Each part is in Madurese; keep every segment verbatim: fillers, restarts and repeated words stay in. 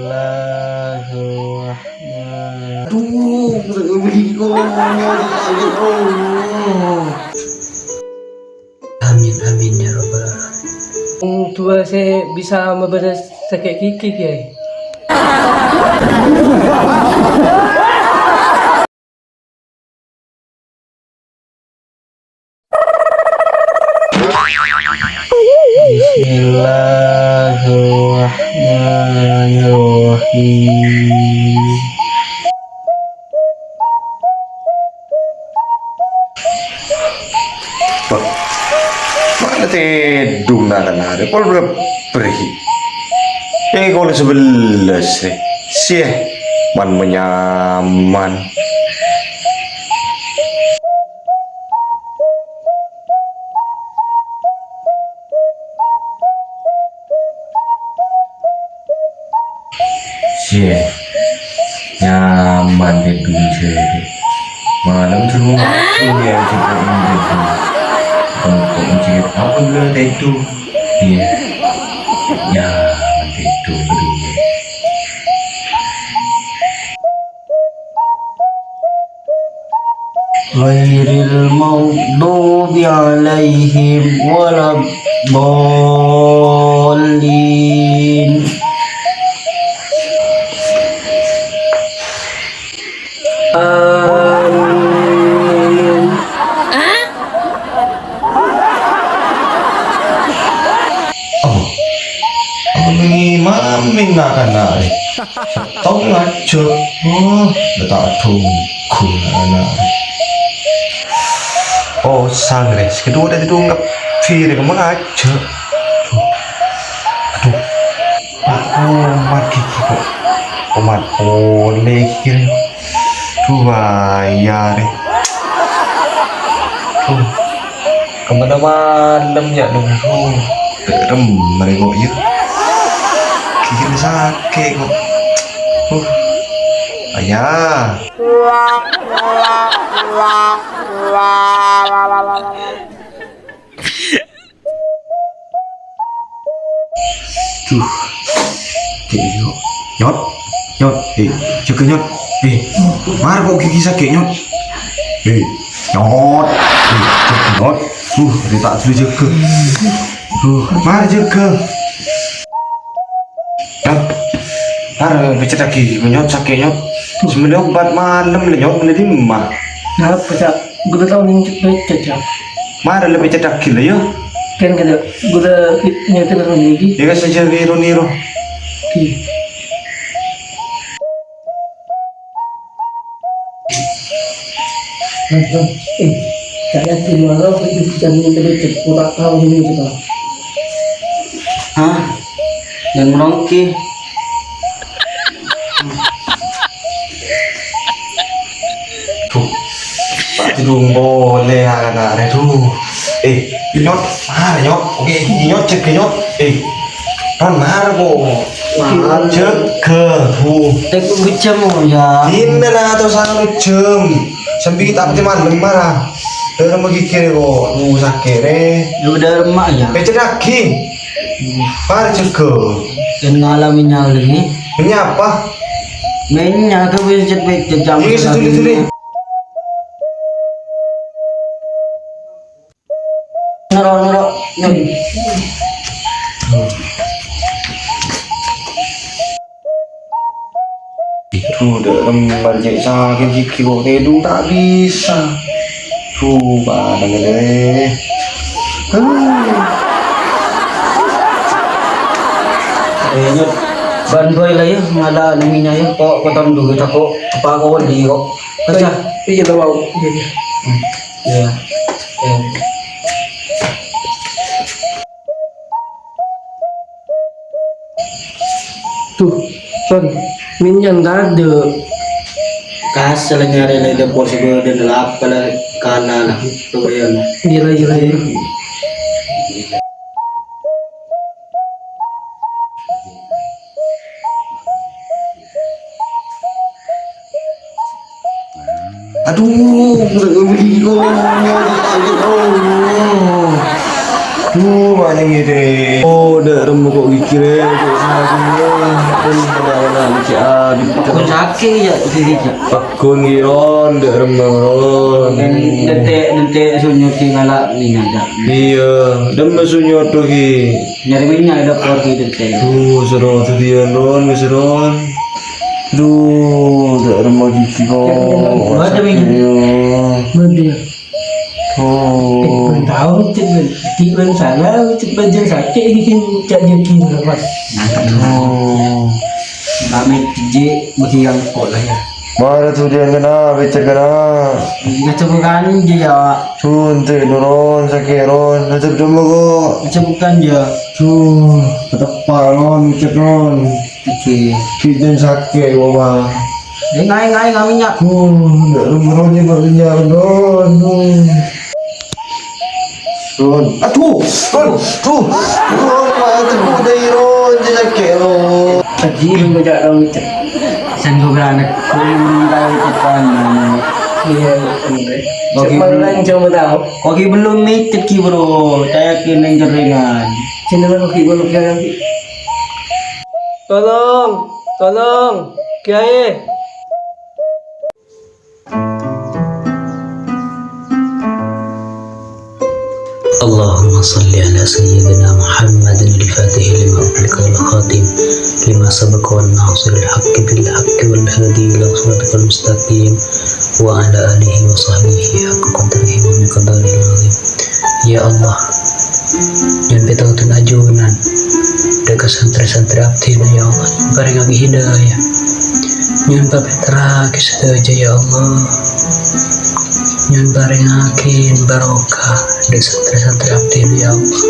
Bismillahirrahmanirrahim. Aduh, bingung. Ya Allah. Amin, amin, ya rabbal alamin. Wong tuwa sè bisa mabâlâs sakè' gigi, Kèyaè. Bismillahirrahmanirrahim. Wah, mana tèdung na' kan arè? Pol berapa pergi? Eh, kol sebelas, eh. Sieh, man menyaman. Sè nyaman tèdung sè malem terus punya juga ini tèdung. Bengkok mencit apa gula tèdung? Iya. Nyaman tèdung tèdung. Ghairil maghdubi alaihim waladdallin. Amin. Oh, apa nangè maming na' kan arè? Settong ajâ. Oh, la ta' dhunggu na' kan arè. Oh, sangrè, sè kedua tadi tungkep. Sirè kemang ajâ. Aduh. Aduh. Aduh, mati kok. Omat oleh kiri. Duh, bahaya rè. Duh. Kemana malem ya, duh. Duh. Rem, mari kok, yuk. Kiri sakit kok. Duh. Ayah. Duh. Cèk, Nyot. Nyot. Nyot. Eh, jâgâ, Nyot. Eh, mara kok gigi sakè', Nyot. Eh, Nyot. Eh, jâgâ, Nyot. Duh, arè ta' dulu jâgâ. Duh, mara jâgâ. Nyot. Mara pècèt ghi, Nyot, sakè', Nyot. Sè mellè obat malem, lè, Nyot, mellè dimma? Napa, Cak? Ghulâ tao nèng pècèt, Cak. Mara la pècèt ghi la, yâ. Kan kata, ghulâ nyetir lagi. Yâ, kan saja niro-niro. Oke. Eh, saya di luar itu bukan nyetir, aku tak tahu ini, Cak. Hah? Jhân merongkè. Duh, ta' tèdung polè na' kan arè, duh. Eh, Nyot, mara, Nyot. Oke, Nyot, jâgâ, Nyot. Eh, Ron, mara, kok. Mara. Jâgâ, duh. Tèko gejam, oh, ya. Dinna la atau sanga jam. Sambi ta' patè malem, mara. Dâremma gigirè, kok. Duh, sakèrè. Ya udah, remak, ya. Pècèt ghi. Mara jâgâ. Kan ngalami nyalèng, eh. Mènnya apa? Mènnya kè pècèt-pècèt jam. Iya, satu itu deh. Noro, noro, noro. Duh, dâ' remma jhâ' sakè' gigi kok tèdung ta' bisa. Duh, padâ ngèdè. Eh, Nyot, bân bhâi la, yâ, ngala' nèng mènnya, yâ. Kok, kok tang dulu, tako', apa kok di, kok. Baca. Iyâ, tao. Iyâ, iyâ. Hmm. Iyâ. Eh. Duh, Ron, mènnya tadâ'. Kasel nyarè lè dâpor sè bâdâ la apa la kala la. Tuh, ya. Gila, gila, gila. Aduh, bingung. Duh, ma' nèng iyâ, Dè'. Oh, dâ' remma ko' ghighirè, ko' sakè'. Pon kena-kena ghighirè, ah, di- Ko' sakè' iyâ, ghighirè. Pagghun ghi' Ron, dâ' remma Ron. Kan dântè', dântè' sunyot sè ngala' nèng ada. Iyâ, dâmma sunyot to ghi'. Nyarè mènnya' è dâpor ghi' dântè'. Duh, soro dhâddhiyân Ron, wis Ron. Duh, dâ' remma ghighirè ko'. Iyâ, iyâ, iyâ. Bâdâ mènnya'. Iyâ. Bâdâ iyâ. Oh. Eh, bân tao, cè' bân, cè' bân sala, cè' bân jâng sakè' ini kan, cè' jâging lepas. Oh. Pamit, Ji, bagi yang sekolah ya. Mara tu dia kena, becek kena. Ngaca bukan, Ji, ya. Sun, cè' nuron, sakè' ron, ngaca belum kok. Ngaca bukan, ya. Sun, ketepak ron, becek ron. Oke. Kita sakè', Wawa. Eh, ngaè, ngaè, ngaè, minyak. Hmm, ndak rum-rum ni, Mak, minyak, Ron. Hmm. Ron. Aduh, Ron, aduh. Ron, Mak, aduh, dai, Ron, jelas ke, Ron. Tadi lu ngajak Ron itu. Sen gua beranak, gua belum tahu itu kan. Iya, iya. Bagi Cuma belum. Lain cuma tahu. Bagi belum micet ki, Bro. Saya kena jeringan. Sini, Bro, bagi belum jalan. Tolong, tolong, Kiai. اللهم صل على سيدنا محمد الفاتح لما أغلق والخاتم لما سبق والناصر الحق بالحق والهادي إلى صراطك المستقيم وعلى آله وصحبه حق قدره ومقداره العظيم. Ya Allah, nyuwun pitaoton ajunan dâ' ka santrè-santrè abdhina, ya Allah, nyuwun parèngaghi hidayah. Nyuwun papènterraghi sadhâjâ, ya Allah. Nyuwun parèngaghi barokah dâ' santrè-santrè abdhina, ya Allah.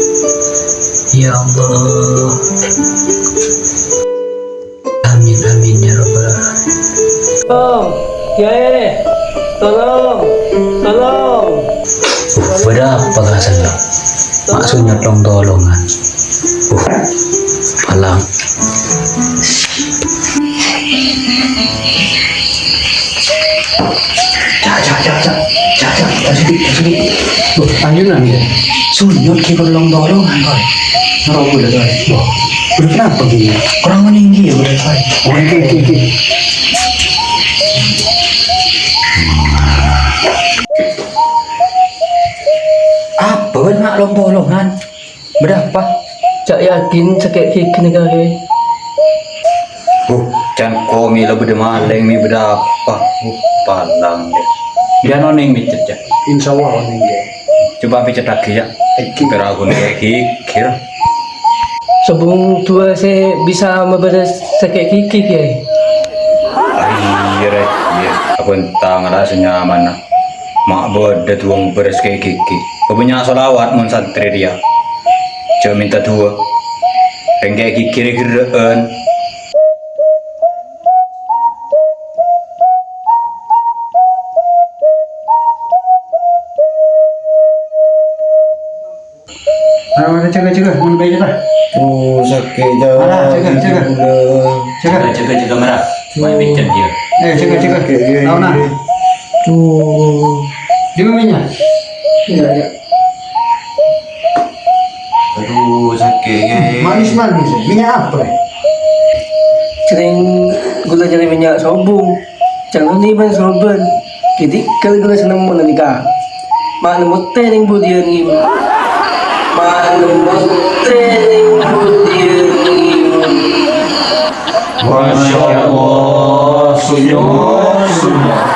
Ya Allah. Amin, amin, ya rabbal alamin. Tolong, Kiai, tolong, tolong. Uh, bâdâ apa kalasan lo? Maksudnya tolong-tolongan. Uh, palang. Cak, cak, cak, cak. Cak, cak, cak, cak, cak. Loh, ayunan ya? Sunyot ki tolong-tolongan, Boy. Ngerokok dah, Boy. Loh, udah kenapa gini? Kurang meninggi ya, udah, Boy. Oke, oke, oke. Apa, Boy, mak tolong-tolongan? Bâdâ apa? Cak yakin sakè' ghighi nèka, Kè. Uh, can komi la bâdâ malèng, mè' bâdâ apa? Uh, palang, deh. Biar onèng micet, Cak. Insya Allah onèng, Kè. Coba picet lagi, ya. Oke. Kira aku nèka ghighi. Sobung duwâ' sè bisa mabârâs sakè' ghighi, Kè. Iyâ, Rè. Iyâ. Aku entang rasa nyaman, nah. Ma' bâdâ duwâ' bârâs kè ghighi. Pabânnya' sholawat mon santrè rèya. Jhâ' mènta duwâ'. Rèng kè ghighi rè ghârrâ'ân. Ayo, mara, jâgâ, jâgâ, mon bhâi jâgâ. Tuh, sakè', Jang. Mara, jâgâ, jâgâ. Jâgâ. Jâgâ, jâgâ, jâgâ, mara. Main picet dia. Eh, jâgâ, jâgâ. Sakè', Jang. Tahu, nah. Tuh. Di mana? Iya, iya. Aduh, sakè', Jang. Manis-manis. Minyak apa, eh? Sering gula jadi minyak sobung. Calon ni bân soroban. Jadi, kala-kala seneng mon nika. Ma' nemmo tè nèng budiyân ngèmon. Ma' nemmo tè nèng budiyân ngèmon. Masya Allah, sunyot, sunyot.